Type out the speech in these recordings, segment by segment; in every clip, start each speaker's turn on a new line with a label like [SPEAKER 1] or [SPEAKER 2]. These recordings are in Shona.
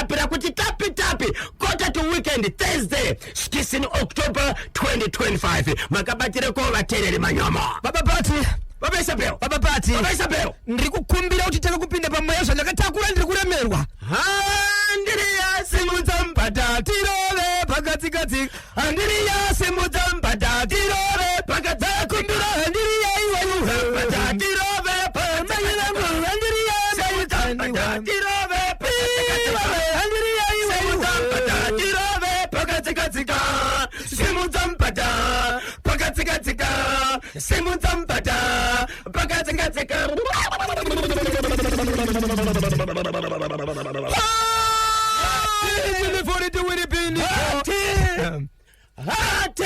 [SPEAKER 1] Tapira kuti tapi tapi quarter to weekend, Thursday 16 October 2025. Makabatireko vateereri manyama.
[SPEAKER 2] Baba Pati.
[SPEAKER 1] Baba Isabel.
[SPEAKER 2] Baba Pati.
[SPEAKER 1] Baba Isabel.
[SPEAKER 2] Ndiri kukumbira kuti tanga kupinda pamweya zvandakatakura, ndiri kuremerwa.
[SPEAKER 1] Handiriya simudza mbata tirove pakatsikatsi. Handiriya simudza mbata tirove pakatsakumbira. Handiriya iwe mbata tirove pakatsikatsi. Handiriya simudza mbata tirove pakatsikatsi. Handiriya iwe simudza mbata tirove pakatsikatsi. Simudza mbata pakatsikatsi. Simudza mbata pakatsikatsi. Hati!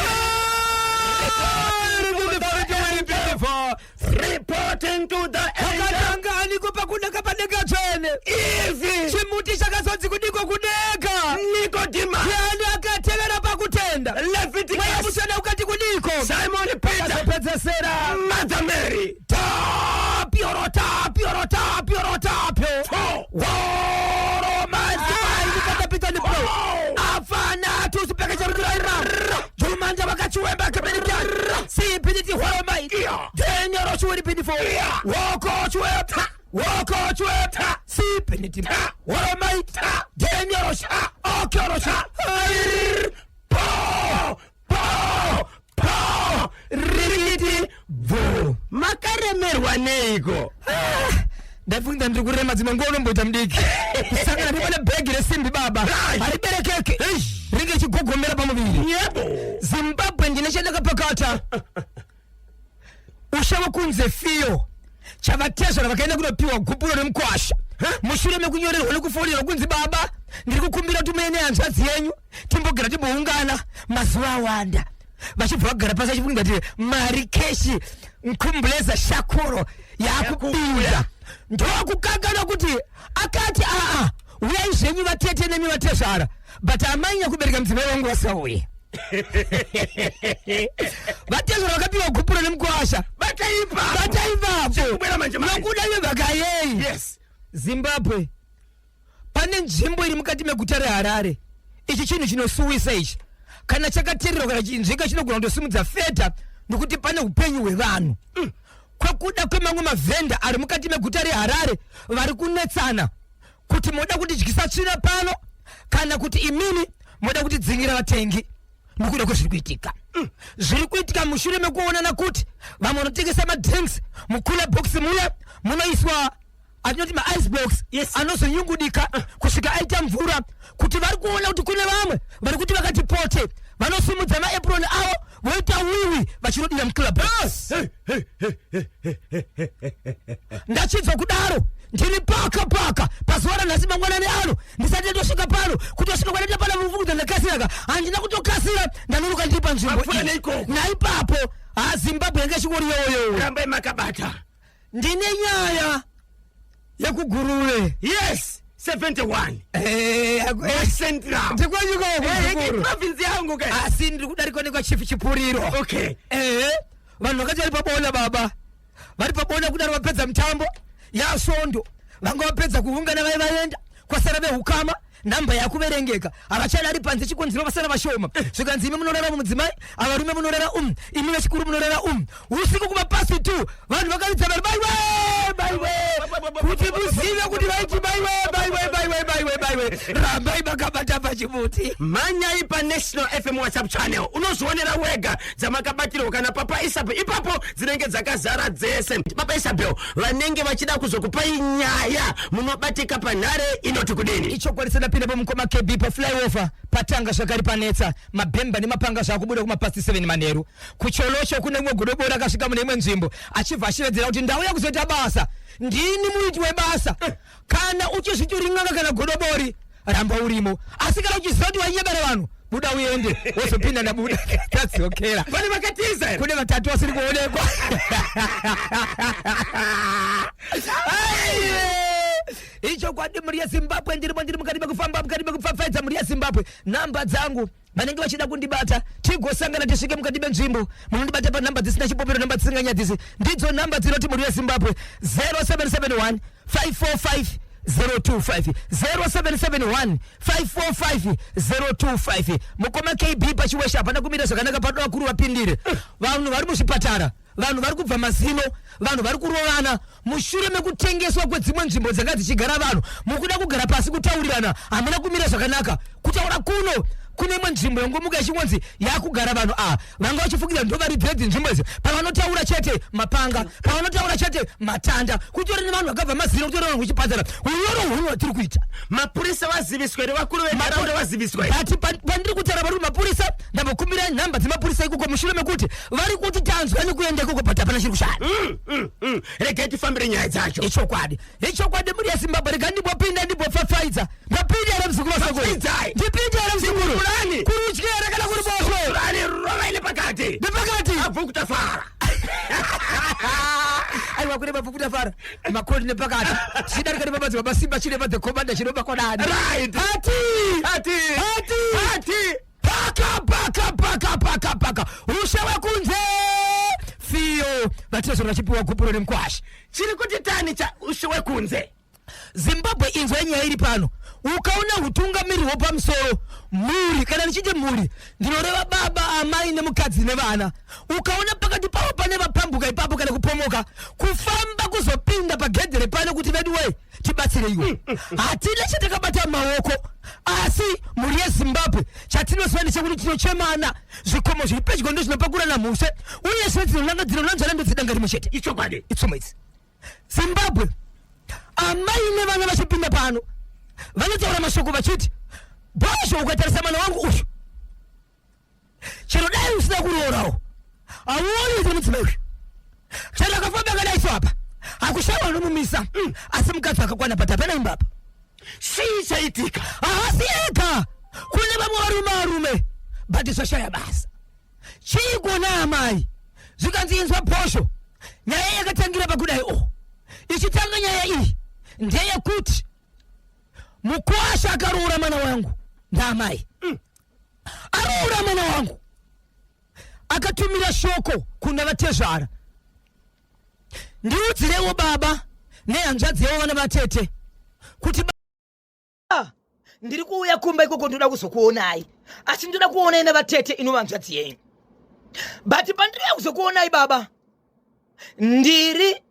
[SPEAKER 1] Reporting to the angel.
[SPEAKER 2] Akatanga aniko pakudeka padeka tsvene.
[SPEAKER 1] Ivi
[SPEAKER 2] Chimuti chakazonzi kudiko kudeka.
[SPEAKER 1] Nicodemus.
[SPEAKER 2] Yani akatevera pakutenda. Mweya
[SPEAKER 1] Leviticus.
[SPEAKER 2] Mutsvene ukati kudiko.
[SPEAKER 1] Simon Peter.
[SPEAKER 2] Pedzesera.
[SPEAKER 1] Mother Mary.
[SPEAKER 2] Tapioro tapioro tapioro tapio.
[SPEAKER 1] Four.
[SPEAKER 2] Woro mazimaikatapita ni pro. Afana tusipeke charutura. Jumanja vakachiwemba kepenikia. Sipiniti horo mai.
[SPEAKER 1] Yeah.
[SPEAKER 2] Denyoro chuwiri pinifo.
[SPEAKER 1] Yeah.
[SPEAKER 2] Woko chuweta. Woko chuweta. Sipiniti. Horo mai. Denyoro sha. Okyoro sha.
[SPEAKER 1] Po! Po! Po! Ririti bvu. Makaremerwa neiko?
[SPEAKER 2] Ndaifunga ndiri kurema, dzimwe nguva unomboita mudiki kusangana ndipo nebhegi resimbi baba.
[SPEAKER 1] Right.
[SPEAKER 2] Hariberekeke, ringe richigogomera pamuviri.
[SPEAKER 1] Yebo.
[SPEAKER 2] Zimbabwe, ndine chandakapakata. Ushe wekunze fiyo chavatezvara vakaenda kunopiwa gupuro remukwasha mushure mekunyorerwa nekufonera kunzi, "Baba, ndiri kukumbira kuti muene hanzvadzi yenyu timbogara timboungana mazuva awanda." Vachibva vagara pasi achifunga kuti mari cash nkumbuleza shakuro yakupinda, ndokukangana kuti akati, "Aa, uyai zvenyu vatete nemi vatezvara, but amai nyakubereka mudzimai wangu vasauye." Vatezvara vakapiwa gupuro nemukwasha.
[SPEAKER 1] Bataipa.
[SPEAKER 2] Bataipapo.
[SPEAKER 1] Chikubwera manje manje.
[SPEAKER 2] Nokuda vevhakayei. Zimbabwe, pane nzvimbo iri mukati meguta reHarare. Ichi chinhu chinosuwisa ichi. Kana chakateererwa kana chinzvika, chinogona kutosimudza fedha, nokuti pane upenyu hwevanhu. Kwekuda kwemamwe mavhenda ari mukati meguta reHarare vari kunetsana kuti moda kutidyisa tsvina pano kana kuti imimi moda kutidzingira vatengi nokuda kwezviri kuitika. Zviri kuitika mushure mekuonana kuti vamwe vanotengesa madrinks mucooler box muya munoiswa atinoti maice blocks anozonyungudika kusvika aita mvura, kuti vari kuona kuti kune vamwe vari kuti vakati pote vanosimudza maapron avo voita wiwi vachinodira mucooler box. Ndachidzwa kudaro ndiri paka paka pazuva ranhasi mangwanani ano, ndisati ndosvika pano. Kutosvika kwadaita pana muvungudza, ndakasiraka, handina kutokasira, ndanonoka ndiri panzvimbo
[SPEAKER 1] Mapfuura
[SPEAKER 2] iyi.
[SPEAKER 1] neikoko.
[SPEAKER 2] Naipapo ha, Zimbabwe yanga ichingori yoyo.
[SPEAKER 1] Rambai makabata.
[SPEAKER 2] Ndine nyaya yekuGuruve.
[SPEAKER 1] Yes, 71. Central.
[SPEAKER 2] Ndikwenyuko.
[SPEAKER 1] Province yangu ke.
[SPEAKER 2] Asi ndiri kudarikwa nekwachief Chipuriro. Ehe, vanhu vakati vari pabona baba, vari pabona kudaro, vapedza mutambo yasondo, vanga vapedza kuungana, vai vaenda kwasara vehukama, nhamba yakuverengeka, havachada ari panze, chikonzero vasara vashoma. Zvikanzi, "Imi munorara mudzimai, avarume munorara imi vechikuru munorara usiku kumapasi 2 vanhu vakaridza vari baiwe baiwe, kuti muzive kuti vaiti baiwe baiwe baiwe baiwe baiwe. Rambai makabata pachimuti.
[SPEAKER 1] Mhanyai paNational FM WhatsApp channel, unozvionera wega dzamakabatirwa kana Papa Isabel ipapo, dzinenge dzakazara dzese. Papa Isabel vanenge vachida kuzokupai nyaya, munobatika panhare inoti kudini?
[SPEAKER 2] Ichokwadi, sandapinda pamukoma KB paflyover, patanga zvakari panetsa mabhemba nemapanga zvakubuda kumapast 7 manheru. Kucholosho kune mumwe godobori akasvika mune imwe nzvimbo achibva achivedzera kuti, "Ndauya kuzoita basa, ndini muiti webasa." Kana uchizviti uri n'anga kana godobori, ramba urimo, asi kana uchiziva kuti wainyebera vanhu, buda uende, wozopinda. Ndabuda, tadzokera.
[SPEAKER 1] Pane vakatiza here?
[SPEAKER 2] Kune vatatu vasiri kuonekwa. Aiye! Ichokwadi, mhuri yeZimbabwe, ndirimo, ndiri mukati mekufamba, mukati mekupfapfaidza. Mhuri yeZimbabwe, namba dzangu, vanenge vachida kundibata tigosangana tisvike mukati menzvimbo, munondibata panhamba dzisina chipopero, namba dzisinganyadzisi. Ndidzo namba dzinoti, mhuri yeZimbabwe, 0771 545 025 0771 545 025. Mukoma KB, paChiweshe hapana kumira zvakanaka, pado vakuru vapindire. Vanhu vari muzvipatara, vanhu vari kubva mazino, vanhu vari kurovana mushure mekutengeswa kwedzimwe nzvimbo dzanga dzichigara vanhu. Mukuda kugara pasi kutaurirana, hamuna kumira zvakanaka. Kutaura kuno kune imwe nzvimbo yongomuka ichingonzi yakugara vanhu ava vanga vachifungira ndo vari dzedzi nzvimbo idzi. Pavanotaura chete mapanga, pavanotaura chete matanda, kutori nevanhu vakabva mazino, kutori vanhu kuchipatara. Unyoro hunhu hwatiri kuita.
[SPEAKER 1] Mapurisa vaziviswa here? Vakuru venharaunda vaziviswa here?
[SPEAKER 2] But pandiri kutaura vari mapurisa. Ndambokumbira nhamba dzemapurisa ikoko mushure mekuti vari kuti tanzwa nekuenda ikoko, but hapana chiri kushanda.
[SPEAKER 1] Regai tifambire nyaya dzacho.
[SPEAKER 2] Ichokwadi, ichokwadi. Muri yeZimbabwe, rega ndimbopinda, ndimbopfapfaidza. Ndapinda here, muzukuru wasekuru?
[SPEAKER 1] Pfapfaidzai.
[SPEAKER 2] Ndipinde here, muzukuru?
[SPEAKER 1] Timurani.
[SPEAKER 2] Kurudyi here kana kuruboshwe?
[SPEAKER 1] Rani rovai nepakati.
[SPEAKER 2] Nepakati.
[SPEAKER 1] Abvukutafara.
[SPEAKER 2] Aiwa, kune mabvukutafara makoti nepakati, tichidarika nemabadzi mabasimba chireva the commander chirova kwadani.
[SPEAKER 1] Right.
[SPEAKER 2] Hati.
[SPEAKER 1] Hati.
[SPEAKER 2] Hati.
[SPEAKER 1] Hati.
[SPEAKER 2] Paka paka paka paka paka, ushe wekunze fiyo vatezvero vachipiwa gupuro nemukwasha.
[SPEAKER 1] Chiri kuti tani cha ushe wekunze?
[SPEAKER 2] Zimbabwe, inzwa nyaya iri pano. Ukaona utungamiri hwopamusoro, mhuri, kana ndichiti mhuri ndinoreva baba, amai nemukadzi nevana, ukaona pakati pavo pane vapambuka ipapo kana kupomoka, kufamba kuzopinda pagedhe repano kuti vedu wei tibatsireiwo, hatina chatakabata maoko. Asi mhuri yeZimbabwe, chatinoziva ndechekuti tinochemana. Zvikomo zviri pedyo ndo zvinopakurana mhuse, uyezve dzinonanzvana ndodzidanga rimwe chete.
[SPEAKER 1] Ichokwadi.
[SPEAKER 2] Itsumo idzi. Zimbabwe, amai nevana vachipinda pano vanotaura mashoko vachiti, "Bhozho, ukatarisa mwana wangu uyu, chero dai usina kuroorawo hauoni kuti mudzimai uyu chero akafamba akadaiso apa hakushawa unomumisa, asi mukadzi akakwana, but hapana imba apa."
[SPEAKER 1] Chii chaitika?
[SPEAKER 2] Haasi ega, kune vamwe varume, varume, but zvashaya basa. Chii kuona amai? Zvikanzi, "Inzwa Posho, nyaya yakatangira pakudai o ichitanga nyaya iyi ndeyekuti mukwasha akaroora mwana wangu ndaamai. Aroora mwana wangu akatumira shoko kuna vatezvara, ndiudzirewo baba nehanzvadzi yavo vana vatete kuti ndiri kuuya kumba ikoko, ndoda kuzokuonai, asi ndoda kuonai navatete inova hanzvadzi yenyu. But pandiriuya kuzokuonai baba, ndiri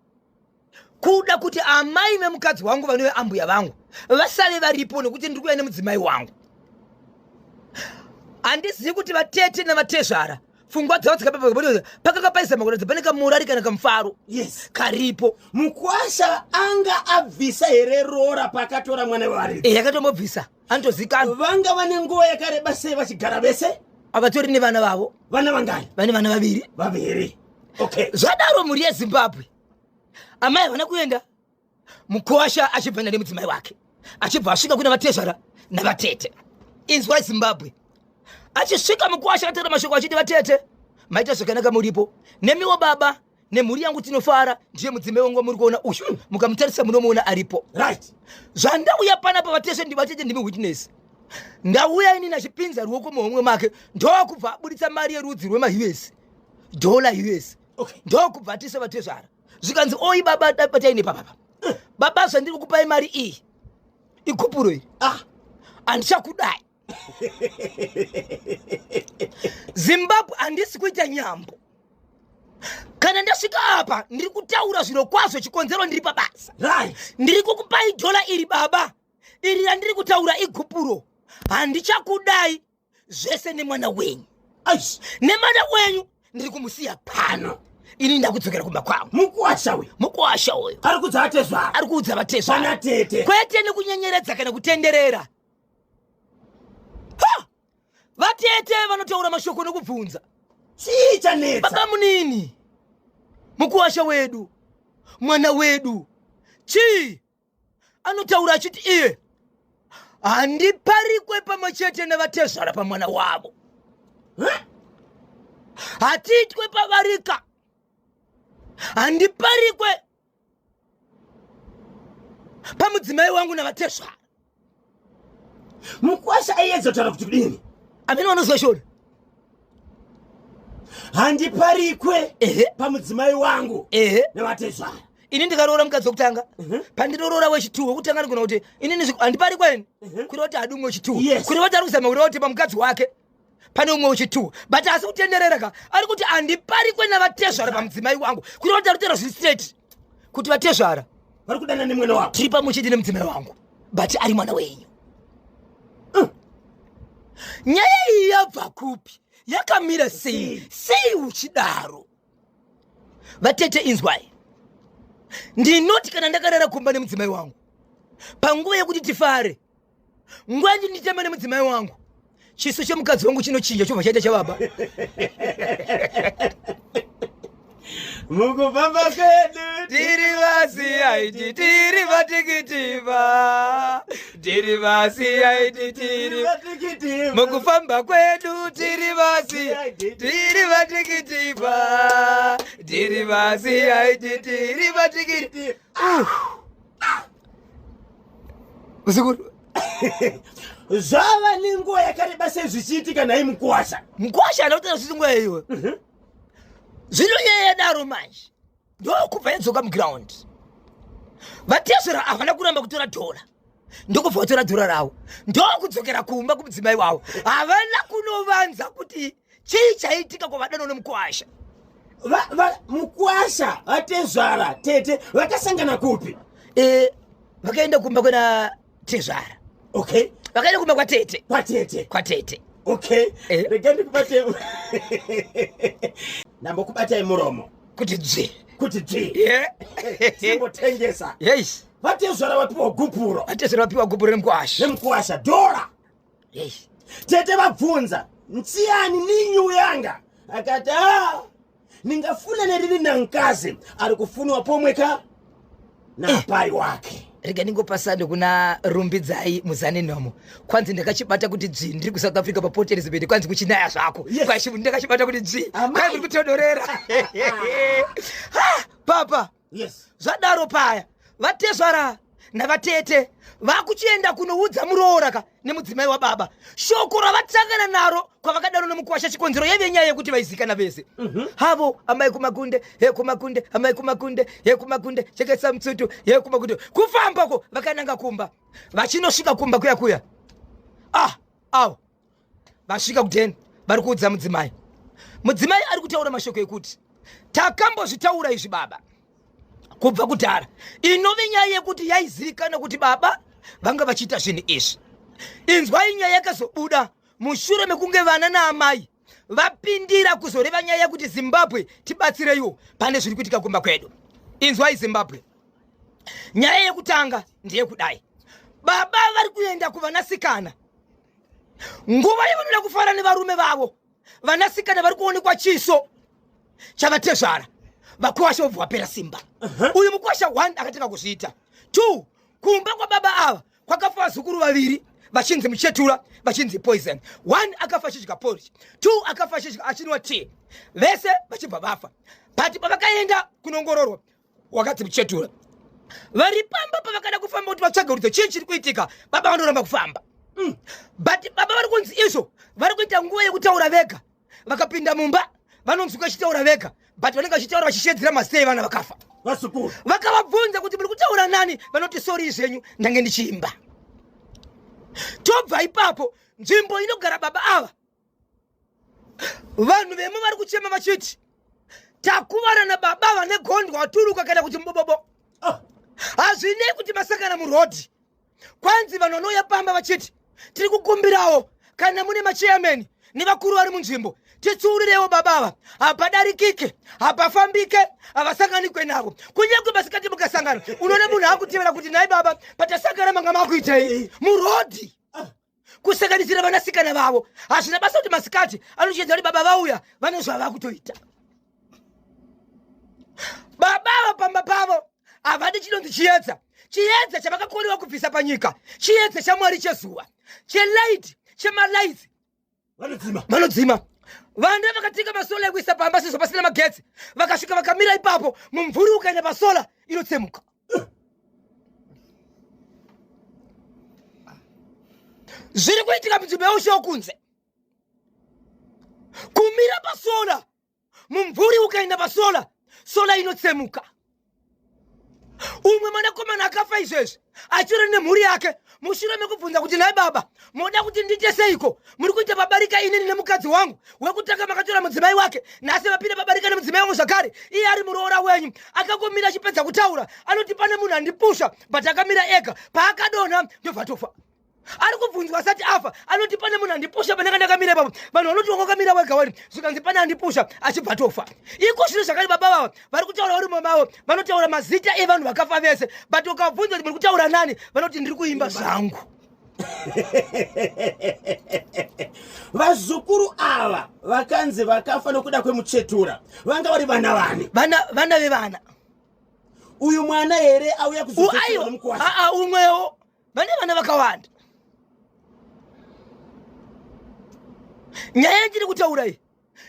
[SPEAKER 2] kuda kuti amai vemukadzi wangu vanove ambuya vangu vasave varipo, nekuti ndiri kuuya nemudzimai wangu. Handizivi kuti vatete navatezvara pfungwa dzavo dzikapapa pakakapaisa makuratidza pane kamurari kana kamufaro karipo.
[SPEAKER 1] Mukwasha anga abvisa here rora pakatora mwana wevaridzi?
[SPEAKER 2] E, yakatombobvisa, anotozikanwa.
[SPEAKER 1] Vanga vane nguva yakareba sei vachigara vese?
[SPEAKER 2] Avatori nevana vavo.
[SPEAKER 1] Vana vangani?
[SPEAKER 2] Vane vana vaviri.
[SPEAKER 1] Vaviri, okay.
[SPEAKER 2] Zvadaro, mhuri yeZimbabwe, amai havana kuenda, mukwasha achibva enda nemudzimai wake, achibva asvika kuna vatezvara navatete. Inzwa Zimbabwe, achisvika mukwasha ataura mashoko achiti, "Vatete, maita zvakanaka muripo, nemiwo baba nemhuri yangu tinofara. Ndiye mudzimai wangu wamuri kuona uyu, mukamutarisa munomuona aripo. Zvandauya panapa vatese ndivatete, ndimi witness. Ndauya inini." Achipinza ruoko muhomwe make, ndokubva abuditsa mari yerudzi rwemaUS dollar, US. Ndokubva atise vatezvara, zvikanzi, "Oi baba, batai nepapapa baba, zvandiri kukupai mari iyi igupuro iri. Handichakudai." Zimbabwe, handisi kuita nyambo. Kana ndasvika apa ndiri kutaura zviro kwazvo, chikonzero ndiri pabasa. Ndiri kukupai dhola iri baba, iri randiri kutaura igupuro. Handichakudai zvese nemwana wenyu.
[SPEAKER 1] Aish.
[SPEAKER 2] Nemwana wenyu ndiri kumusiya pano, ini ndakudzokera kumba kwangu."
[SPEAKER 1] Mukwasha uyu?
[SPEAKER 2] Mukwasha uyu.
[SPEAKER 1] Ari kudza atezvara?
[SPEAKER 2] Ari kuudza vatezvara.
[SPEAKER 1] Vana tete.
[SPEAKER 2] Kwete nekunyenyeredza kana kutenderera. Ha! Vatete vanotaura mashoko nokubvunza.
[SPEAKER 1] Chii chanetsa?
[SPEAKER 2] "Baba munini, mukuwasha wedu, mwana wedu, chii?" Anotaura achiti iye handiparikwe pamwe chete nevatezvara pamwana wavo.
[SPEAKER 1] Huh?
[SPEAKER 2] Hatiitwe pavarika, handiparikwe pamudzimai wangu navatezvara.
[SPEAKER 1] Mukwasha aiedza kutaura kuti kudini?
[SPEAKER 2] Amene vanozwa Shona.
[SPEAKER 1] Handiparikwe
[SPEAKER 2] Ehe.
[SPEAKER 1] pamudzimai wangu
[SPEAKER 2] Ehe.
[SPEAKER 1] nevatezvara.
[SPEAKER 2] Ini ndikaroora mukadzi wekutanga, pandinoroora wechitu, wekutanga ndigona kuti inini handipari kweni, kureva kuti hadi umwe wechitu. Kureva kuti ari kuzama kureva kuti pamukadzi wake pane umwe wechitu, but asi kutenderera ka, ari kuti handipari kwena vatezvara pamudzimai wangu, kureva kuti ari kutaura zviri straight kuti vatezvara
[SPEAKER 1] vari kudana nemwene wako.
[SPEAKER 2] Tiri pamwe chete nemudzimai wangu, but ari mwana wenyu. Nyaya iyi yabva kupi? Yakamira sei? Sei uchidaro? Vatete, inzwai, ndinoti kana ndakarara kumba nemudzimai wangu, panguva yekuti tifare, nguva yanditi nditamba nemudzimai wangu, chiso chemukadzi wangu chinochinja, chobva chaita chababa.
[SPEAKER 1] Mukufamba kwedu
[SPEAKER 2] tiri vasiyaiti, tiri vatikitiva, tiri vasiyaiti, tiri
[SPEAKER 1] vatikitiva.
[SPEAKER 2] Mukufamba kwedu tiri vasi, tiri vatikitiva, tiri vasiyaiti, tiri vatikiti. Usiku.
[SPEAKER 1] Zvava nenguva yakareba sei zvichiitika nhai mukuwasha?
[SPEAKER 2] Mukwasha anotaura zvisi nguva iyoyo. Zvino nyaya yadaro manje, ndokubva yadzoka muground. Vatezvera havana kuramba kutora dhora, ndokubva vatora dhora ravo, ndokudzokera kumba kumudzimai wavo. Havana kunovanza kuti chii chaitika kwavadano nemukwasha.
[SPEAKER 1] Mukwasha, vatezvara, tete vakasangana kupi?
[SPEAKER 2] Vakaenda kumba kwena tezvara. Vakaenda kumba kwatete.
[SPEAKER 1] Kwatete.
[SPEAKER 2] Kwatete.
[SPEAKER 1] Okay. Regai ndikubate, ndambokubatai muromo.
[SPEAKER 2] Kuti dzvi.
[SPEAKER 1] Kuti dzvi. Timbotengesa.
[SPEAKER 2] Yes.
[SPEAKER 1] Vatezvara vapiwa gupuro.
[SPEAKER 2] Vatezvara vapiwa gupuro nemukwasha.
[SPEAKER 1] Nemukwasha dhora. Tete vabvunza, ntsiyani ninyu yanga? Akati, a ningafuna neriri nankazi ari kufunwa pomwe ka napai wake.
[SPEAKER 2] Rega ndingopa sando kuna Rumbidzai Muzane Nomo. Kwanzi ndakachibata kuti dzvi, ndiri kuSouth Africa paPort Elizabeth. Kwanzi kuchinaya zvako. Kwashi ndakachibata kuti dzvi.
[SPEAKER 1] Amai.
[SPEAKER 2] Kwanzi kutodorera. Ha, papa. Zvadaro paya vatezvara navatete vakuchienda kunoudza muroora ka nemudzimai wababa shoko ravatangana naro kwavakadaro nomukwasha. Chikonzero yaive nyaya yekuti vaizikana vese havo. Amai kumakunde he kumakunde, amai kumakunde he kumakunde, chekesa mutsutu he kumakunde. Kufambako vakananga kumba. Vachinosvika kumba kuya kuya, ah, avo vasvika kudheni, vari kuudza mudzimai. Mudzimai ari kutaura mashoko ekuti takambozvitaura izvi baba kubva kudhara, inove nyaya yekuti yaizivikanwa kuti baba vanga vachiita zvinhu izvi. Inzwai nyaya yakazobuda mushure mekunge vana naamai vapindira kuzoreva nyaya yekuti Zimbabwe tibatsireiwo pane zviri kuitika kumba kwedu. Inzwai Zimbabwe, nyaya yekutanga ndeyekudai: baba vari kuenda kuvanasikana nguva yavanoda kufara nevarume vavo. Vanasikana vari kuonekwa chiso chavatezvara. Vakwasha vobva vapera simba. Uyu mukwasha 1 akatanga kuzviita. 2, kumba kwababa ava kwakafa vazukuru vaviri vachinzi muchetura, vachinzi poison. 1 akafa achidya porridge, 2 akafa achidya, achinwa tea, vese vachibva vafa. But pavakaenda kunongororwa, wakadzi muchetura. Vari pamba pavakada kufamba kuti vatsvage kuti chii chiri kuitika, baba vanoramba kufamba. But baba vari kunzi izvo vari kuita nguva yekutaura vega. Vakapinda mumba, vanonzwika vachitaura vega, but vanenge vachitaura vachishedzera mazita evana vakafa.
[SPEAKER 1] Vazukuru.
[SPEAKER 2] Vakavabvunza kuti muri kutaura nani, vanoti sorry zvenyu, ndange ndichiimba. Tobva ipapo, nzvimbo inogara baba ava, vanhu vemo vari kuchema vachiti takuvara nababa vane gondwa waturuka kana kuti mubobobo. Hazvinei kuti masangana murodhi. Kwanzi vanhu vanouya pamba vachiti tiri kukumbirawo kana mune machairman nevakuru vari munzvimbo, titsiurirewo baba ava. Hapadarikike, hapafambike, havasanganikwe navo. Kunyange masikati mukasangana, unoona munhu akutevera kuti nhai baba, patasangana manga makuitei murodhi? Kusanganisira vanasikana vavo, hazvina basa kuti masikati, anochiedza kuti baba vauya, vane zvavakutoita. Baba ava pamba pavo havadi chinonzi chiedza. Chiedza chavakakoniwa kubvisa panyika, chiedza chaMwari chezuva, chelight, chemalights.
[SPEAKER 1] Vanodzima.
[SPEAKER 2] Vanodzima. Vana vakatenga masola ekuisa pamba sezvo pasina magetsi. Vakasvika vakamira ipapo, mumvuri ukaenda pasola inotsemuka. Zviri kuitika munzvimbo yeushe wokunze, kumira pasola, mumvuri ukaenda pasola, sola inotsemuka. Umwe mwanakomana akafa izvezvi achiri nemhuri yake, mushure mekubvunza kuti nhai baba, moda kuti ndiite seiko? Muri kuita pabarika inini nemukadzi wangu wekutanga, makatora mudzimai wake, nhasi vapinda pabarika nemudzimai wangu zvakare, iye ari muroora wenyu. Akangomira achipedza kutaura, anoti pane munhu andipusha, but akamira ega. Paakadonha ndobva tofa. Ari kubvunzwa asati afa, anoti pane munhu andipusha pananga ndakamira ipapo. Vanhu vanoti wanga wakamira wega wani, zvikanzi pane andipusha, achibva tofa. Iko zvino zvakare baba vava vari kutaura vari mumba mavo, vanotaura mazita evanhu vakafa vese, but ukabvunza kuti muri kutaura nani, vanoti ndiri kuimba zvangu.
[SPEAKER 1] Vazukuru ava vakanzi vakafa nokuda kwemuchetura vanga vari vana vani?
[SPEAKER 2] Vana vevana.
[SPEAKER 1] Uyu mwana here auya kuzoaiwa?
[SPEAKER 2] Aa, umwewo. Vane vana vakawanda. Nyaya yandiri kutaura iyi,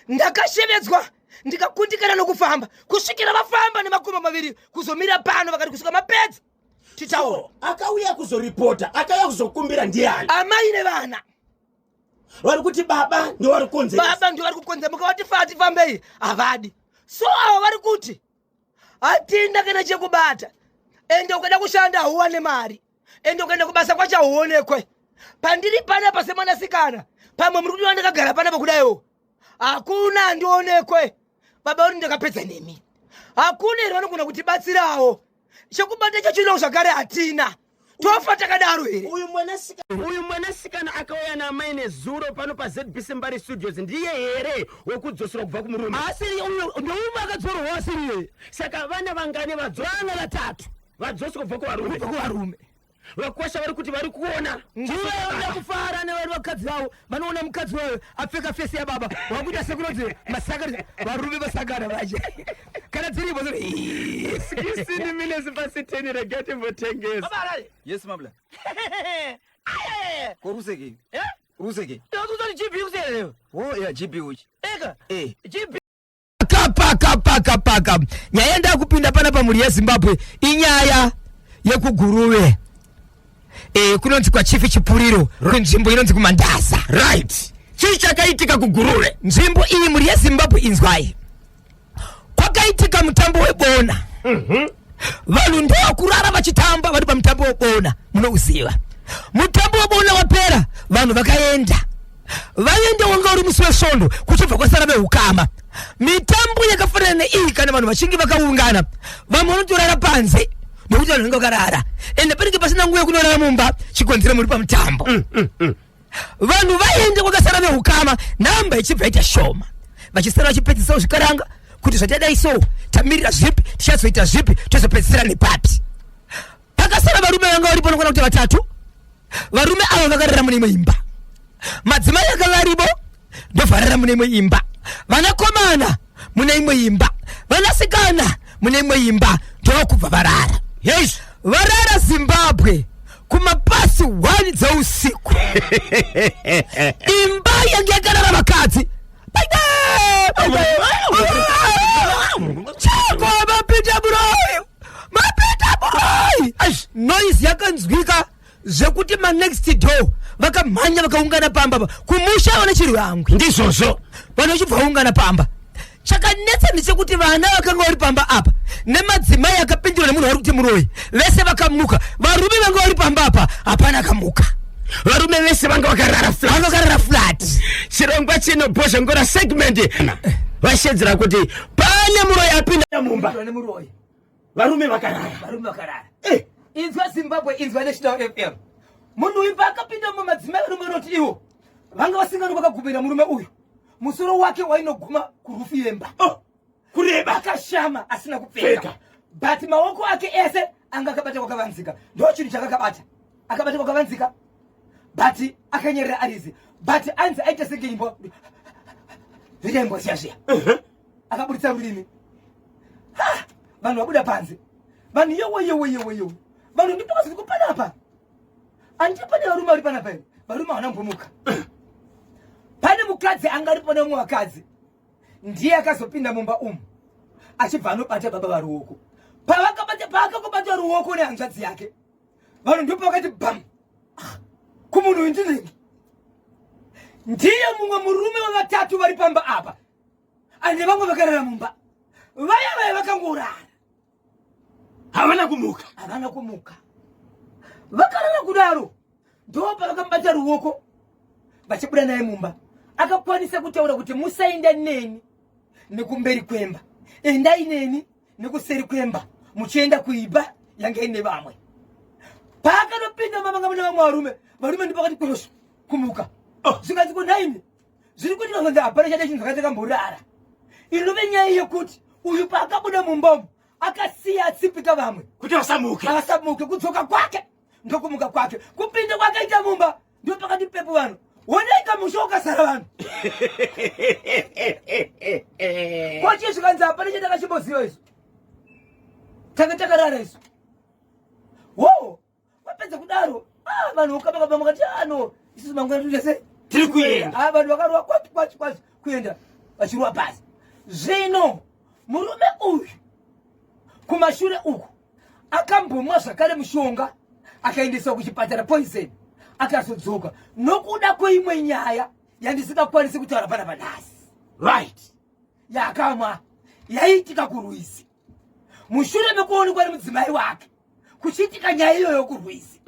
[SPEAKER 2] ndakashevedzwa ndikakundikana nokufamba kusvikira vafamba nemakumbo maviri kuzomira pano, vakati kusvika mapedza titaura.
[SPEAKER 1] So, akauya kuzoripota, akauya kuzokumbira ndiani?
[SPEAKER 2] Amai nevana.
[SPEAKER 1] Vari kuti baba ndivo vari kukonzeresa.
[SPEAKER 2] Baba ndivo vari kukonzera. Mukavati fa tifambei, havadi. So ava vari kuti hatina kana chekubata, ende ukada kushanda hauwane mari, ende ukaenda kubasa kwacho hauonekwe. Pandiri panapa semwanasikana, pamwe muri kudiwa ndakagara panapa kudaiwo, hakuna handionekwe. Baba uri ndakapedza nemi, hakuna here vanogona kutibatsirawo? Chekubata chachino zvakare hatina, tofa takadaro here?
[SPEAKER 1] Uyu mwanasikana akauya naamai nezuro pano paZBC Mbari Studios ndiye here wekudzoserwa kubva kumurume?
[SPEAKER 2] Asiri uyo, ndoumwe akadzorwa asiriye.
[SPEAKER 1] Saka vana vangani vadzoswa?
[SPEAKER 2] Vana vatatu.
[SPEAKER 1] Vadzoswa kubva kuvarume.
[SPEAKER 2] Kubva kuvarume.
[SPEAKER 1] Vakwasha vari kuti vari kuona
[SPEAKER 2] Ndivo vanoda kufara nevari vakadzi vavo, vanoona mukadzi wayo apfeka fesi yababa, wakuita sekunonzi masakana, varume vasangana vache kana dziripo.
[SPEAKER 1] 16 minutes past 10, rega timbotengesa.
[SPEAKER 3] Yes, mabla. Ko ruseke? Ruseke? Oh, yeah, GB uchi. Eh.
[SPEAKER 2] Paka paka paka, nyaya yandakupinda pana pamhuri yeZimbabwe inyaya yekuGuruve, kunonzi kwaChief Chipuriro, kunzvimbo inonzi kuMandaza.
[SPEAKER 1] Right, chii chakaitika kuGuruve?
[SPEAKER 2] Nzvimbo iyi, mhuri yeZimbabwe, inzwai. Kwakaitika mutambo webona. Vanhu ndokurara vachitamba vari pamutambo webona. Munouziva mutambo webona. Wapera, vanhu vakaenda. Vaenda, wanga uri musi weSvondo, kuchibva kwasara veukama. Mitambo yakafanana neiyi, kana vanhu vachinge vakaungana, vamwe vanotorara panze nekuti vanhu vanenge vakarara, ende panenge pasina nguva yekunorara mumba, chikonzero muri pamutambo. Vanhu vaende, kwakasara veukama, namba ichibva ita shoma, vachisara vachipedzisawo zvikaranga kuti zvatadai so, tamirira zvipi, tichazoita zvipi, tozopedzisira nepapi. Pakasara varume vanga varipo nokwana kuti vatatu. Varume ava vakarara mune imwe imba, madzimai akanga aripo ndobvarara mune imwe imba, vanakomana mune imwe imba, vanasikana mune imwe imba, ndokubva varara.
[SPEAKER 1] Yes.
[SPEAKER 2] Varara, Zimbabwe, kumapasi 1 dzeusiku, imba yange yakarara vakadzi, chako mapinda muroyi, mapinda muroyi. Noise yakanzwika zvekuti manext door vakamhanya vakaungana pamba pa kumusha vane chirwangwi.
[SPEAKER 1] Ndizvozvo.
[SPEAKER 2] Vanhu vachibva vaungana pamba. Chakanetsa ndechekuti vana vakanga vari pamba apa nemadzimai akapindirwa nemunhu vari kuti muroyi vese vakamuka. Varume vanga vari pamba apa hapana akamuka.
[SPEAKER 1] Varume vese vanga vakarara flat.
[SPEAKER 2] Vanga vakarara flat.
[SPEAKER 1] Chirongwa chino Bhozhongora segment vashedzera kuti pane muroyi apinda mumba, varume vakarara.
[SPEAKER 2] Varume vakarara.
[SPEAKER 1] Eh.
[SPEAKER 2] Inzwa Zimbabwe, inzwa National FM. Munhu uyu paakapinda mumadzimai, varume vanoti ivo vanga vasingani vakagumira murume uyu, musoro wake wainoguma kuroof yemba.
[SPEAKER 1] Oh, kureba.
[SPEAKER 2] Akashama asina kupfeka.
[SPEAKER 1] Pfeka.
[SPEAKER 2] But maoko ake ese anga akabata kwakavanzika. Ndo chinhu chakakabata, akabata kwakavanzika, but akanyerera arizi, but anzi aita senge imbwa, zvoita imbwa zviya zviya, akaburitsa rurimi. Ha! Vanhu vabuda panze, vanhu yewe yewe yewe yewe, vanhu ndipakazoti kupanapa andi pane varume vari panapa here? Varume havana kumbomuka. Pane mukadzi anga aripo nemumwe vakadzi, ndiye akazopinda mumba umu achibva anobata baba varuoko. Pavakabata, paakangobata ruoko nehanzvadzi yake, vanhu ndipo vakati bam. Ah, kumunhu uyu ndinenge ndiye mumwe murume wevatatu vari pamba apa, ane vamwe vakarara mumba, vaya vaya vakangorara.
[SPEAKER 1] Havana kumuka.
[SPEAKER 2] Havana kumuka. Vakarara kudaro ndo pavakamubata ruoko vachibuda naye mumba. Akakwanisa kutaura kuti musaenda neni nekumberi kwemba, endai neni nekuseri kwemba muchienda kuimba yanga ine vamwe. Paakanopinda mumba manga mune vamwe varume, varume ndipo vakati kweshu kumuka.
[SPEAKER 1] Oh.
[SPEAKER 2] Zvikanzi ko nhaimi zviri kuitika kunzi hapana chade chinhu zvakati takamborara. Inove nyaya yekuti uyu paakabuda mumba umu akasiya atsipika vamwe
[SPEAKER 1] kuti vasamuke,
[SPEAKER 2] vasamuke. Kudzoka kwake ndokumuka kwake, kupinda kwakaita mumba ndo pakati pepo vanhu wonaika musha ukazara vanhu kwachi zvikanzi hapana chatakachimboziva isu, tanga takarara isu. Wo vapedza kudaro vanhu vokabakaba makati ano isusu mangwana toita sei,
[SPEAKER 1] tiri kuenda.
[SPEAKER 2] Vanhu vakarova kwati kwati kwati kuenda vachirova pasi. Zvino murume uyu kumashure uku akambomwa zvakare mushonga, akaendeswa kuchipatara poison, akazodzoka nokuda kweimwe nyaya yandisingakwanisi kutaura pana panhasi.
[SPEAKER 1] Right.
[SPEAKER 2] Yakamwa yaiitika kurwizi mushure mekuonekwa nemudzimai wake kuchiitika nyaya iyoyo kurwizi.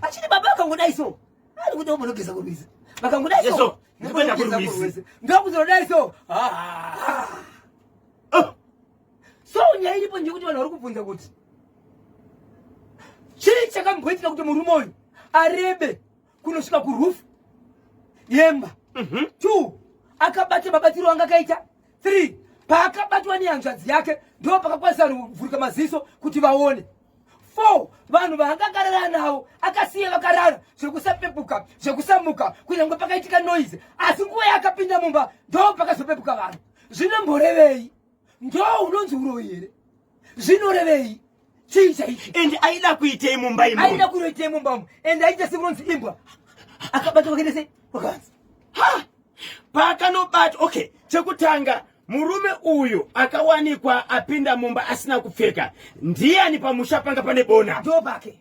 [SPEAKER 2] Achiti baba vakangodai so, ari kuda kumbonogeza kurwizi, vakangodai so,
[SPEAKER 1] Yeso, ndikuenda kurwizi.
[SPEAKER 2] Ndokuzodai so.
[SPEAKER 1] Oh.
[SPEAKER 2] So nyaya iripo ndeyekuti vanhu vari kubvunza kuti chii chakamboitika kuti murume uyu arebe kunosvika kurufu yemba. 2 akabata mabatiro anga akaita. 3 paakabatwa nehanzvadzi yake ndo pakakwanisa vanhu kuvhurika maziso kuti vaone. 4 vanhu vaangakarara navo akasiya vakarara zvekusapepuka, zvekusamuka kunyange pakaitika noise, asi nguva yaakapinda mumba ndo pakazopepuka vanhu. Zvinomborevei? Ndo unonzi uroyi here? Zvinorevei? Chii chaicho?
[SPEAKER 1] And aida kuitei mumba imomo?
[SPEAKER 2] Aida kuitei mumba umo? And aita sekunonzi imbwa akabatwa kwakaita sei kwakanzi.
[SPEAKER 1] Ha! Paakanobatwa, okay, chekutanga murume uyu akawanikwa apinda mumba asina kupfeka. Ndiani pamusha panga pane bona?
[SPEAKER 2] Ndo pake.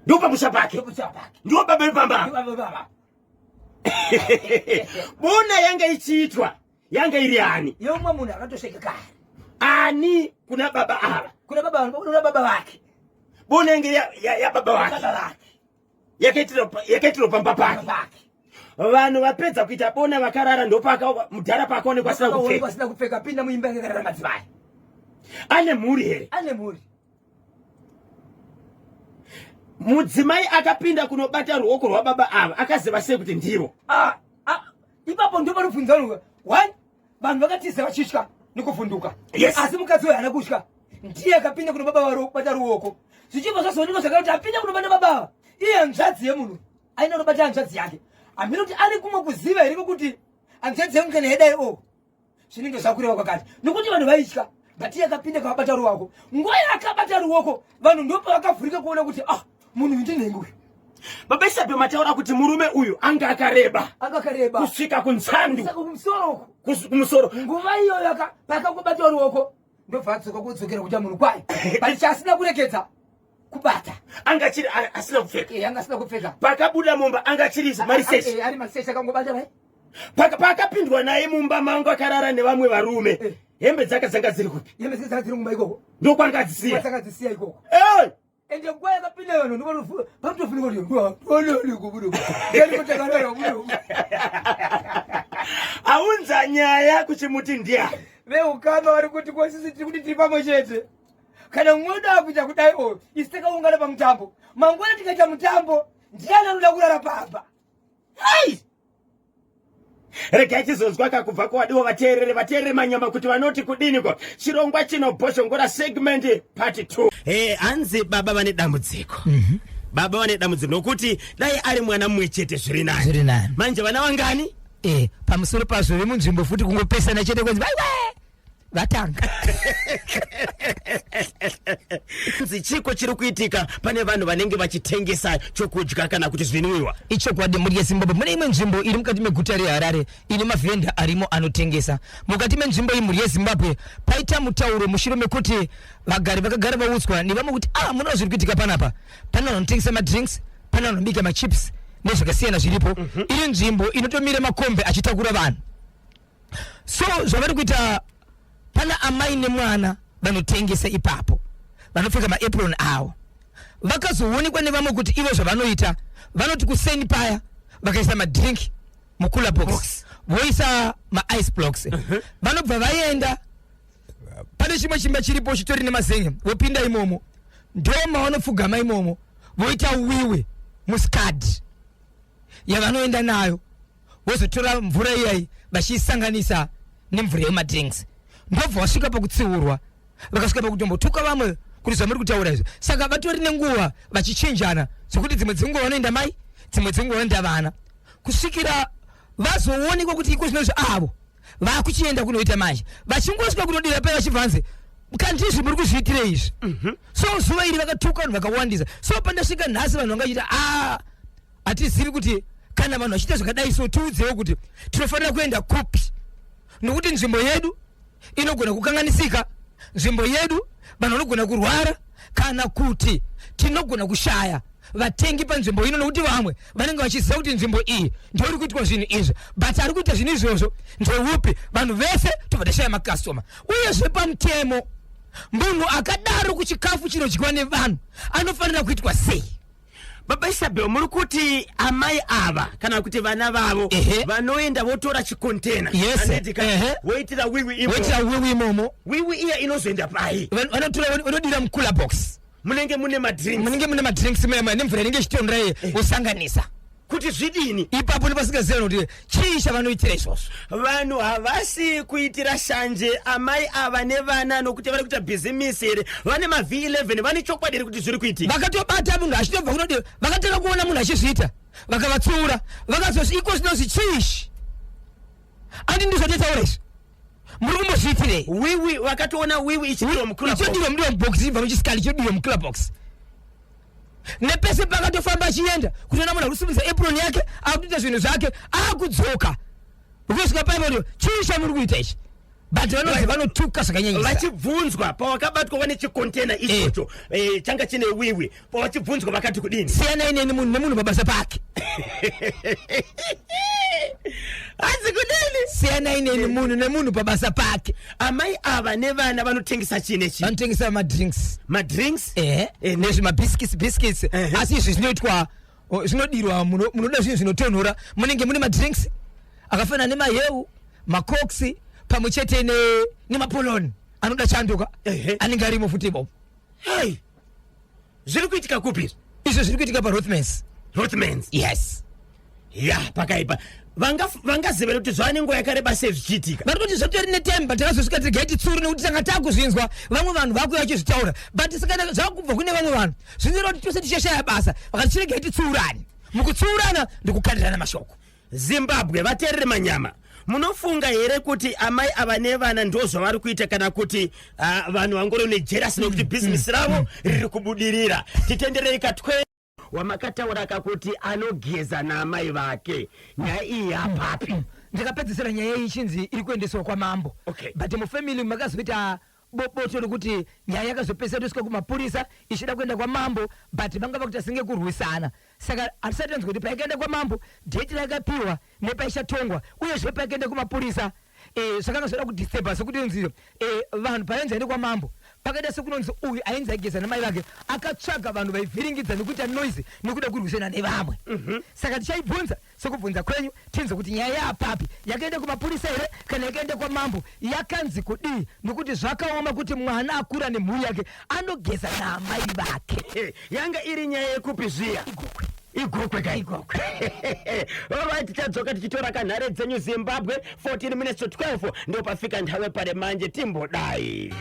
[SPEAKER 1] Ndo pamusha pake.
[SPEAKER 2] Ndo pamusha pake.
[SPEAKER 1] Ndo baba vepamba.
[SPEAKER 2] Ndo baba vepamba.
[SPEAKER 1] Bona yanga ichiitwa yanga iri ani?
[SPEAKER 2] Yeumwe munhu akatosvika kare.
[SPEAKER 1] Ani kuna baba ava?
[SPEAKER 2] Kuna baba, kuna baba vake.
[SPEAKER 1] Bona yange ya baba vake.
[SPEAKER 2] Baba vake.
[SPEAKER 1] Yakaitirwa pamba pake.
[SPEAKER 2] Pake.
[SPEAKER 1] Vanhu vapedza kuita bona vakarara, ndopaka mudhara pakaonekwa asina kupfeka.
[SPEAKER 2] Asina kupfeka, pinda muimba yakarara madzimai.
[SPEAKER 1] Ane mhuri here?
[SPEAKER 2] Ane mhuri.
[SPEAKER 1] Mudzimai akapinda kunobata ruoko rwababa ava akaziva sei kuti ndivo?
[SPEAKER 2] Ipapo ndo panobvunza vanhu. 1 vanhu vakatiza vachitya nekuvhunduka.
[SPEAKER 1] Yes.
[SPEAKER 2] Asi mukadzi uyu haana kutya, ndiye akapinda kuno baba varobata ruoko, zvichibva zvazoonekwa zvakare kuti apinda kunobata baba ava iye hanzvadzi yemunhu aina kunobata hanzvadzi yake. Hamina kuti ane kumwe kuziva here kwekuti hanzvadzi yangu kana yadai o zvinenge zvakureva kwakati, nokuti vanhu vaitya. But iye akapinda kavabata ruoko. Nguva yaakabata ruoko vanhu ndopavakavhurika kuona kuti munhu uyu ndinhengo uyu.
[SPEAKER 1] Baba Isabe, mataura kuti murume uyu anga akareba.
[SPEAKER 2] Anga akareba.
[SPEAKER 1] Kusvika kunzandu.
[SPEAKER 2] Kusvika kumusoro uko.
[SPEAKER 1] Kumusoro.
[SPEAKER 2] Nguva iyoyo paakangobata ruoko ndobva adzoka kudzokera kuita munhu kwayo. But chaasina kurekedza kubata.
[SPEAKER 1] Anga achiri asina kupfeka.
[SPEAKER 2] Anga asina kupfeka.
[SPEAKER 1] Pakabuda mumba anga achiri marisechi.
[SPEAKER 2] Ari marisechi akangobata vai.
[SPEAKER 1] Paakapindwa naye mumba mangu akarara nevamwe varume. Hembe dzake dzanga dziri kupi?
[SPEAKER 2] Hembe dzake dzanga dziri mumba ikoko.
[SPEAKER 1] Ndokwanga adzisiya.
[SPEAKER 2] Dzanga dzisiya ikoko. Ende nguva yakapinda vanhu panotofunika kuti
[SPEAKER 1] aunza nyaya kuchimuti ndiani?
[SPEAKER 2] Veukama vari kuti kwasisi tiri kuti tiri pamwe chete. Kana mumwe wedu akuita kudai o isu takaungana pamutambo. Mangwana tikaita mutambo ndiani anoda kurara pamba?
[SPEAKER 1] Hai! Regai tizonzwa ka kubva kuwadiwa vateerere, vateerere manyama kuti vanoti kudiniko. Chirongwa chino Bhozhongora segment part 2. Hanzi baba vane dambudziko. Baba vane dambudziko nokuti dai ari mwana mumwe chete zviri nani.
[SPEAKER 2] Zviri nani.
[SPEAKER 1] Manje vana vangani?
[SPEAKER 2] Pamusoro pazvo vemunzvimbo futi kungopesana chete kwenzi vaiwe vatanga.
[SPEAKER 1] Nzi chiko chiri kuitika pane vanhu vanenge vachitengesa chokudya kana kuti zvinwiwa?
[SPEAKER 2] Ichokwadi, mhuri yeZimbabwe, mune imwe nzvimbo iri mukati meguta reHarare ine mavhenda arimo anotengesa. Mukati menzvimbo iyi, mhuri yeZimbabwe, paita mutauro mushure mekuti vagari vakagara vaudzwa nevamwe kuti munoona zviri kuitika panapa. Pane vanhu vanotengesa madrinks, pane vanhu vanobika machips nezvakasiyana zviripo. Iri nzvimbo inotomira makombe achitakura vanhu. So zvavari kuita, pana amai nemwana vanotengesa ipapo. Vanopfeka maapron avo. Vakazoonekwa nevamwe kuti ivo zvavanoita, vanoti kuseni paya vakaisa madrink mucooler box, voisa maice blocks, vanobva vaenda pane chimwe chimba chiripo chitori nemazenge, vopinda imomo, ndo mavanopfugama imomo, voita wiwi muskadi yavanoenda nayo, vozotora mvura iyai vachiisanganisa nemvura yemadrinks. Ndobva vasvika pakutsiurwa, vakasvika pakutombotuka vamwe kuti zvamuri kutaura izvo. Saka vatori nenguva vachichinjana, zvekuti dzimwe dzenguva vanoenda mai, dzimwe dzenguva vanoenda vana, kusvikira vazoonekwa kuti iko zvinozvi avo vakuchienda kunoita manje. Vachingosvika kunodira paya, vachibvanze kandizvi muri kuzviitire izvi. So zuva iri vakatuka vanhu vakawandisa. So pandasvika nhasi, vanhu vangachiita a hatizivi kuti kana vanhu vachiita zvakadai, so tiudzewo kuti tinofanira kuenda kupi, nokuti nzvimbo yedu inogona kukanganisika, nzvimbo yedu vanhu vanogona kurwara, kana kuti tinogona kushaya vatengi panzvimbo ino, nokuti vamwe vanenge vachiziva kuti nzvimbo iyi ndoiri kuitwa zvinhu izvi, but ari kuita zvinhu izvozvo ndeupi? Vanhu vese tobva tashaya makastoma. Uyezve pamutemo, munhu akadaro kuchikafu chinodyiwa nevanhu anofanira kuitwa sei?
[SPEAKER 1] Baba Isabel, muri kuti amai ava kana kuti vana vavo vanoenda votora chikontena,
[SPEAKER 2] Yes,
[SPEAKER 1] handiti?
[SPEAKER 2] Ehe.
[SPEAKER 1] Voitira wiwi imomo.
[SPEAKER 2] Voitira wiwi imomo.
[SPEAKER 1] Wiwi iya inozoenda pai?
[SPEAKER 2] Vanotora vanodira mucooler box.
[SPEAKER 1] Munenge mune madrinks.
[SPEAKER 2] Munenge mune madrinks mema nemvura inenge ichitonhora iye, vosanganisa.
[SPEAKER 1] Kuti zvidini?
[SPEAKER 2] Ipapo nepasingaziva kuti chii chavanoitira izvozvo.
[SPEAKER 1] Vanhu havasi kuitira shanje amai ava nevana nokuti vari kuita bhizimisi here? Vane maV11, vane chokwadi here kuti zviri kuitika?
[SPEAKER 2] Vakatobata munhu achitobva kunodi, vakatanga kuona munhu achizviita, vakavatsiura, vakazozvi iko zvinonzi chiishi andi ndizvototaura izvi, muri kumbozviitirei?
[SPEAKER 1] Wiwi, vakatoona wiwi ichidirwa mucooler box.
[SPEAKER 2] Ichodirwa mudiwa mubox, ibva muchisikali chodirwa mucooler box, nepese pakatofamba achienda kutoona munhu akusimudza apron yake akutoita zvinhu zvake, akudzoka kusvika paipo, chii chamuri kuita ichi? But vanonzi vanotuka zvakanyanyisa.
[SPEAKER 1] Vachibvunzwa pawakabatwa vane chikontena ichocho, changa chine wiwi, pavachibvunzwa vakati kudini?
[SPEAKER 2] Siyanai neni, munhu nemunhu pabasa pake.
[SPEAKER 1] Hanzi kudini?
[SPEAKER 2] Siyanai neni, munhu nemunhu pabasa pake.
[SPEAKER 1] Amai ava nevana vanotengesa chii nechii?
[SPEAKER 2] Vanotengesa madrinks.
[SPEAKER 1] Madrinks.
[SPEAKER 2] Ehe, nezvimabiscuits, biscuits. Asi izvi zvinoitwa zvinodirwa munoda zvinhu zvinotonhora, munenge mune madrinks akafanana nemaheu, makoksi, pamwe chete nemapoloni anoda chanduka, anenge arimo futi imomo.
[SPEAKER 1] Hei, zviri kuitika kupi izvi?
[SPEAKER 2] Izvo zviri kuitika paRothmans.
[SPEAKER 1] Rothmans.
[SPEAKER 2] Yes.
[SPEAKER 1] Ya, pakaipa. Vangaziva kuti zvava nenguva yakareba sei zvichiitika?
[SPEAKER 2] Vari kuti zvatori netime, but takazosvika tiregai titsuru nekuti tanga takuzvinzwa vamwe vanhu vakuya vachizvitaura, but saka zvakubva kune vamwe vanhu zvinoreva kuti tose tichashaya basa. Vakati chiregai titsurane, mukutsurana ndikukandirana mashoko.
[SPEAKER 1] Zimbabwe, vateerere manyama, munofunga here kuti amai ava nevana ndo zvavari kuita, kana kuti vanhu vangori nejerasi nokuti bhizimisi ravo riri kubudirira? Titenderei katwe wamakataura kakuti anogeza naamai vake. Nyaya iyi yapapi?
[SPEAKER 2] Ndakapedzisira nyaya iyi ichinzi iri kuendeswa kwamambo. But mufamily makazoita boboto rekuti nyaya yakazopedzisira tosvika kumapurisa ichida kuenda kwamambo, but vanga vakuita senge kurwisana. Saka hatisati tanzwa kuti paikaenda kwamambo date rakapiwa nepaichatongwa, uyezve paikaenda kumapurisa zvakanga zvoda kudisturba, sekuti nzi vanhu painzi aende kwamambo pakaita sekunonzi uyu ainzi aigeza namai vake akatsvaga vanhu vaivhiringidza nekuita noise nekuda kurwisana nevamwe. Saka tichaibvunza sekubvunza kwenyu, tinzwe kuti nyaya yaapapi, yakaenda kumapurisa here kana yakaenda kwamambo, yakanzi kudii, nokuti zvakaoma kuti mwana akura nemhuri yake anogeza naamai vake.
[SPEAKER 1] Yanga iri nyaya yekupi zviya?
[SPEAKER 2] Igokwe.
[SPEAKER 1] Igokwe ka?
[SPEAKER 2] Igokwe.
[SPEAKER 1] Alright, tadzoka tichitora kanhare dzenyu. Zimbabwe, 14 minutes to 12 ndo pafika nthawe pale manje. Timbodai.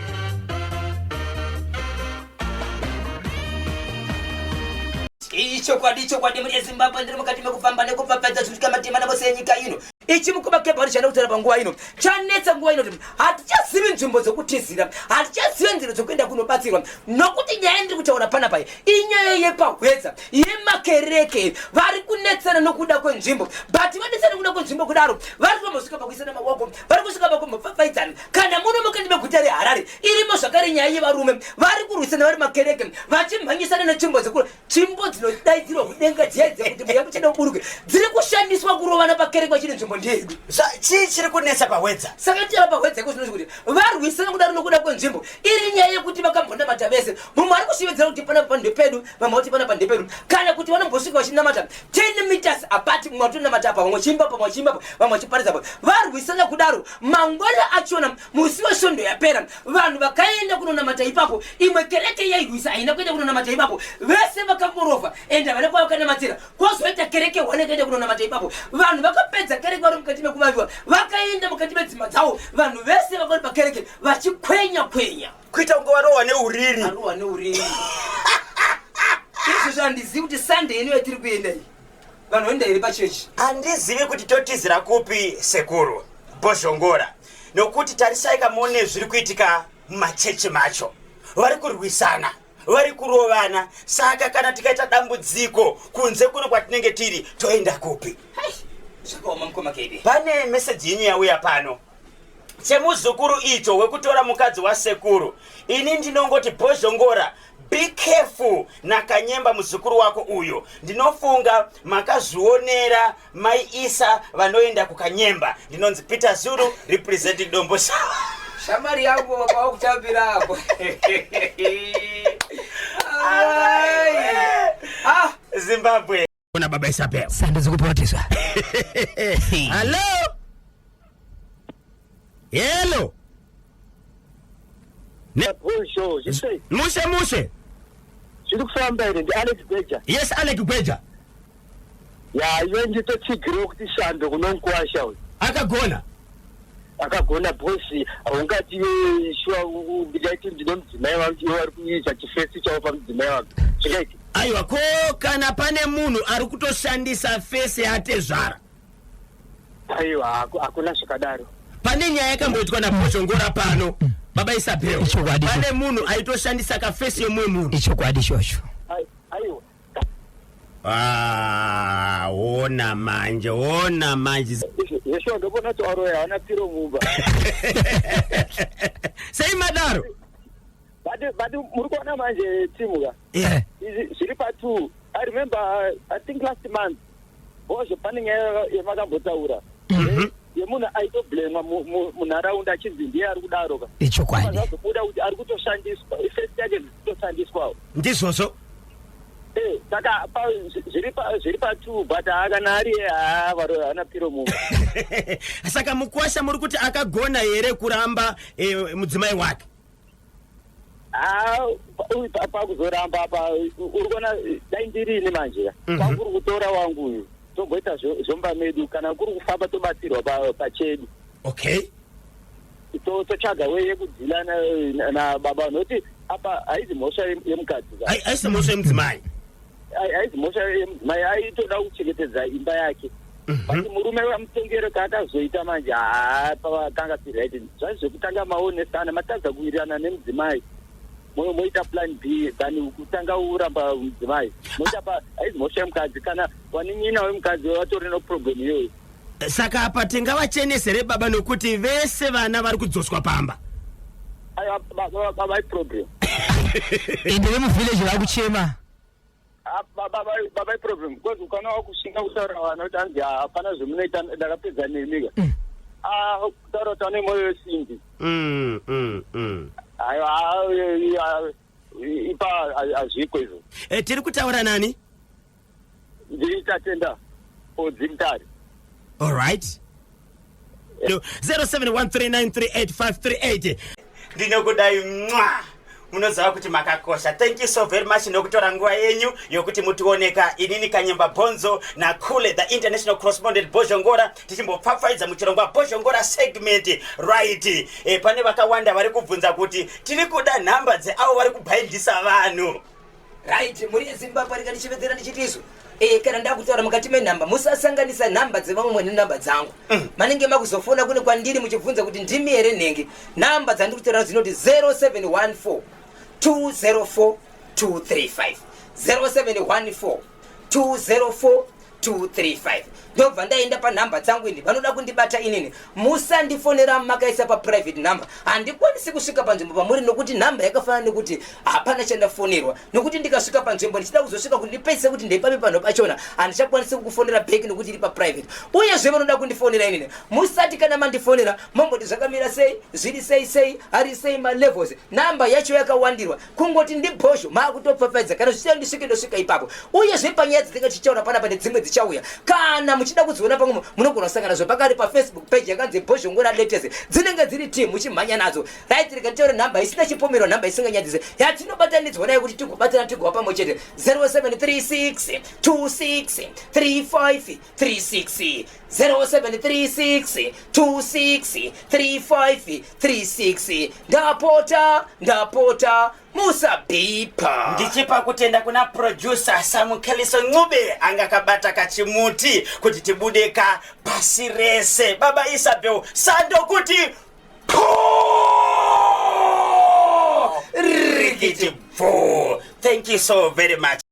[SPEAKER 2] Ichokwadi, chokwadi, muri yeZimbabwe, ndiri mukati mekufamba nekupfapfaidza zvinosvika matema navose enyika ino. Ichi mukoma kebhari chanda kutaura panguva ino, chanetsa nguva ino, kuti hatichazivi nzvimbo dzokutizira, hatichazivi nzira dzokuenda kunobatsirwa, nokuti nyaya ndiri kutaura panapa inyaya yepahwedza yemakereke vari kunetsana nokuda kwenzvimbo. But vanetsana nokuda kwenzvimbo kudaro, vari kutombosvika pakuisana maoko, vari kusvika pakumbopfapfaidzana. Kana muno mukati meguta reHarare irimo zvakare nyaya yevarume vari kurwisana vari makereke, vachimhanyisana netsvimbo dzekuru, tsvimbo dzinodaidzirwa kudenga dziya dziya kuti mweya muchena uburuke, dziri kushandiswa kurovana pakereke vachiri nzvimbo.
[SPEAKER 3] nzvimbo ndeyedu.
[SPEAKER 1] Chii chiri kunetsa pahwedza?
[SPEAKER 3] Saka tichava pahwedza iko zvino kuti varwisana kudaro nokuda kwenzvimbo iri nyaya yekuti vakambonamata vese. Mumwe ari kushevedzera kuti panapa ndepedu, vamwe vati panapa ndepedu, kana kuti vanombosvika vachinamata 10 meters apart, mumwe atonamata apa, vamwe vachiimba apa, vamwe vachiimba apa, vamwe vachiparidza apa. Varwisana kudaro, mangwana achona musi wesvondo yapera, vanhu vakaenda kunonamata ipapo. Imwe kereke yairwisa haina kuenda kunonamata ipapo, vese vakamborovha ende havana kwavakanamatira. Kwozoita kereke hwane yakaenda kunonamata ipapo. Vanhu vakapedza kereke vari mukati mekuvaviwa, vakaenda mukati medzimba dzavo. Vanhu vese vakari pakereke vachikwenya kwenya.
[SPEAKER 1] Kuita kunge varohwa neuriri.
[SPEAKER 3] Arohwa neuriri. Izvozvo handizivi kuti Sunday ino yatiri kuenda iyi vanhu voenda here pachechi.
[SPEAKER 1] Handizivi kuti totizira kupi sekuru Bhozhongora nokuti tarisai kamuone zviri kuitika mumachechi macho. Vari kurwisana. Vari kurovana saka kana tikaita dambudziko kunze kuno kwatinenge tiri toenda kupi?
[SPEAKER 3] Zvakaoma mukoma KB.
[SPEAKER 1] Pane meseji yenyu yauya pano. Chemuzukuru icho wekutora mukadzi wasekuru. Ini ndinongoti Bhozhongora be careful naKanyemba muzukuru wako uyo. Ndinofunga makazvionera mai Isa vanoenda kuKanyemba. Ndinonzi Peter Zulu representing Domboshava.
[SPEAKER 3] Shamari yangu baba wakutambira apo.
[SPEAKER 1] Ah, Zimbabwe. Kuna baba Isabel.
[SPEAKER 2] Sando dzikupotiswa.
[SPEAKER 1] Hello. Hello.
[SPEAKER 4] Bonjour, je sais.
[SPEAKER 1] Mushe mushe.
[SPEAKER 4] Zviri kufamba here ndi Alex Gweja?
[SPEAKER 1] Yes, Alex Gweja.
[SPEAKER 4] Ya, iwe nditotsigirawo kuti shando kunomukwasha uyu.
[SPEAKER 1] Akagona.
[SPEAKER 4] Akagona boss, haungati shuwa ndingaiti ndine mudzimai wangu iwe vari kuisa chifesi chavo pamudzimai wangu. Zvingaiti.
[SPEAKER 1] Aiwa, ko kana pane munhu ari kutoshandisa fesi yatezvara?
[SPEAKER 4] Aiwa, hakuna zvakadaro.
[SPEAKER 1] Pane nyaya yakamboitwa naBhozhongora pano, baba Isabel.
[SPEAKER 2] Ichokwadi.
[SPEAKER 1] Pane munhu aitoshandisa kafesi yemumwe munhu.
[SPEAKER 2] Ichokwadi ichocho.
[SPEAKER 4] Aiwa.
[SPEAKER 1] Ah, ona manje, ona manje.
[SPEAKER 4] Yeshuwa ndopona kuti waroya haana piro mumba.
[SPEAKER 1] Sei madaro?
[SPEAKER 4] But muri kuona manje timu ka? Izvi zviri pa 2. I remember, I think last month, Bhozho pane nyaya yamakambotaura. Yemunhu aitoblemwa munharaunda achinzi ndiye ari kudaro ka.
[SPEAKER 2] Ichokwadi.
[SPEAKER 4] Zvazobuda kuti ari kutoshandiswa, ifesi yake kutoshandiswawo.
[SPEAKER 1] Ndizvozvo.
[SPEAKER 4] Saka zviri pa 2 but kana ari varoyi haana piro mumba.
[SPEAKER 1] Saka mukwasha muri kuti akagona here kuramba mudzimai wake?
[SPEAKER 4] Pakuzoramba apa uri kuona dai ndirini manje. Kwakuri kutora wangu uyu tomboita zvomba medu, kana kuri kufamba tobatsirwa pachedu.
[SPEAKER 1] Okay.
[SPEAKER 4] Totsvaga way yekudzila na baba nokuti apa haizi mhosva yemukadzi.
[SPEAKER 1] Haisi mhosva yemudzimai.
[SPEAKER 4] Haizi mhosva yemudzimai, aitoda kuchengetedza imba yake. But murume wamutengero kaakazoita manje pavakanga siri right. Zvazi zvekutanga maonesana matadza kuwirirana nemudzimai. Moita plan B than kutanga uramba mudzimai. Moita pa haizi mhosva yemukadzi kana wanin'ina wemukadzi vatori no problem iyoyo.
[SPEAKER 1] Saka apa tingavachenese here baba nokuti vese vana vari kudzoswa pamba?
[SPEAKER 4] Aiwa, baba iproblem.
[SPEAKER 2] Ende vemuvillage vakuchema.
[SPEAKER 4] Baba iproblem because ukana wakushinga kutaura vana kuti hanzi hapana zvemunoita ndakapedza nemi ka. Kutaura kuti ane moyo wesimbi. Aiwa, ipa hazviko izvo.
[SPEAKER 1] Tiri kutaura nani?
[SPEAKER 4] Ndiri Tatenda Odzimtari.
[SPEAKER 1] All right. 0713938538. Ndinokudai mwa. Munoziva kuti makakosha. Thank you so very much nokutora nguva yenyu yokuti mutioneka. Inini Kanyemba Bhonzo na Kule the international correspondent Bhozhongora tichimbopfapfaidza muchirongwa Bhozhongora segment. Right. Pane vakawanda vari kubvunza kuti tiri kuda nhamba dzeavo vari kubhaindisa vanhu.
[SPEAKER 3] Right, muri yeZimbabwe rikandishevedzera ndichiti izvo. Kana ndakutaura mukati menhamba musasanganisa nhamba dzevamwe nenhamba dzangu. Manenge makuzofona kune kwandiri muchibvunza kuti ndimi here nhengi. Nhamba dzandiri kutaura dzinoti 0714 204 235. 0714 204 235. Ndobva ndaenda panhamba dzangu ini. Vanoda kundibata inini, musandifonera makaisa paprivate number. Handikwanisi kusvika panzvimbo pamuri nokuti nhamba yakafanana nekuti hapana chandafonerwa, nokuti ndikasvika panzvimbo ndichida kuzosvika kuti ndipedzise kuti ndepapi panhu pachona, handichakwanisi kukufonera back nokuti iri paprivate. Uyezve vanoda kundifonera inini, musati kana mandifonera momboti zvakamira sei, zviri sei sei, ari sei malevels. Nhamba yacho yakawandirwa kungoti ndibhozho, maakutopfapfaidza. Kana zvichida ndisvike, ndosvika ipapo. Uyezve panyaya dzinenge tichitaura panapa nedzimwe dzichauya, kana muchida kudziona pamwe, munogona kusangana nazvo pakari paFacebook page yakanzi Bhozhongora Latest. Dzinenge dziri ti muchimhanya nadzo. Right, rega nditaure nhamba isina chipomero, nhamba isinganyadzise yatinobatanidzwa nayo kuti tigobatana, tigova pamwe chete: 0736 26 35 36, 0736 26 35 36. Ndapota, ndapota, musabhipa.
[SPEAKER 1] Ndichipa kutenda kuna producer Samukeliso Ncube, anga akabata kachimuti kuti tibude ka pasi rese. Baba Isabel, sando kuti po rikiti bvo. Thank you so very much.